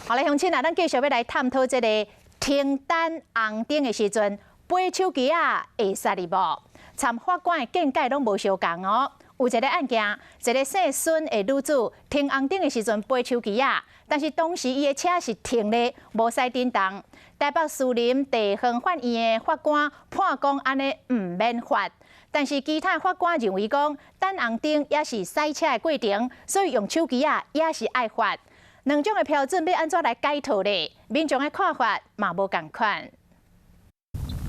好咧，鄉親啊，咱繼續欲來探討這个停等紅燈的時陣，背手機仔會使哩無？參法官的見解攏無相仝哦。有一个案件，一个姓孫的女子停紅燈的時陣背手機仔，但是當時伊的車是停咧，無駛振動。台北士林地方法院的法官判講按呢毋免罰，但是其他法官認為講等紅燈也是駛車的過程，所以用手機仔也是愛罰。兩種的標準欲按怎來解套咧？民眾的看法嘛無仝款。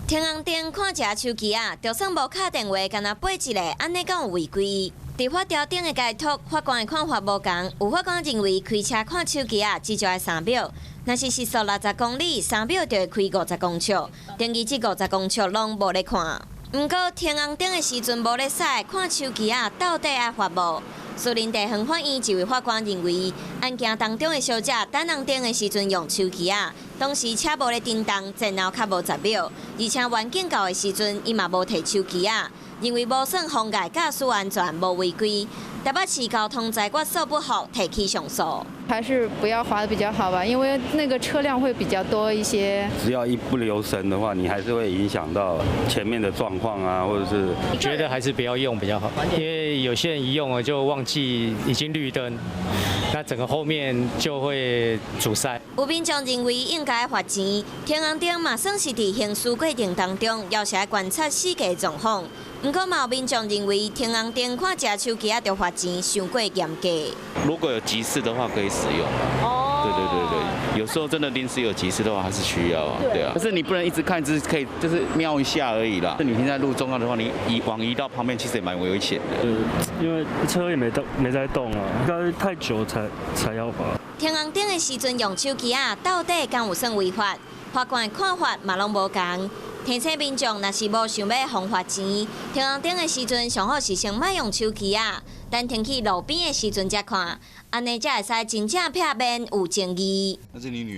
停紅燈看一下手機仔，就算無敲電話，干焦背一下，按呢敢有違規？佇法條頂的解讀，法官的看法無仝。有法官認為開車看手機仔，至少愛3秒，若是時速60公里，三秒就會開50公尺，等於這50公尺攏無咧看。毋過停紅燈的時陣無咧駛，看手機仔到底愛罰無？士林地方法院一位法官認為，案件當中的小姐等紅燈的時陣用手機仔，當時車無咧振動，前後較無10秒，而且遠景到的時陣，伊嘛無提手機仔，認為無算妨礙駕駛安全，無違規。台北市交通裁決所不服，提起上訴。還是不要劃的比較好吧，因為那個車輛會比較多一些。只要一不留神的話，你還是會影響到前面的狀況啊，或者是覺得還是不要用比較好，因為有些人一用了就忘記已經綠燈，那整個後面就會阻塞。有民眾認為應該罰錢，停紅燈嘛算是佇行駛過程當中，猶是愛觀察四界狀況。毋過嘛有民眾認為停紅燈看一下手機仔就罰錢，傷過嚴格。如果有急事的話，可以使用。哦，對對對對，有時候真的臨時有急事的話，還是需要啊。對啊。可是你不能一直看，只是可以就是瞄一下而已啦。你停在路中央的話，你移往移到旁邊，其實也蠻危險的。因為車也沒動，沒在動啊，應該太久才要罰。停紅燈的時陣用手機仔，到底敢有算違法？法官的看法嘛攏無仝。提醒民眾，若是無想欲予罰錢，停紅燈的時陣，上好是先莫用手機仔，等停去路邊的時陣才看，按呢才會使真正避免有爭議。那是你女。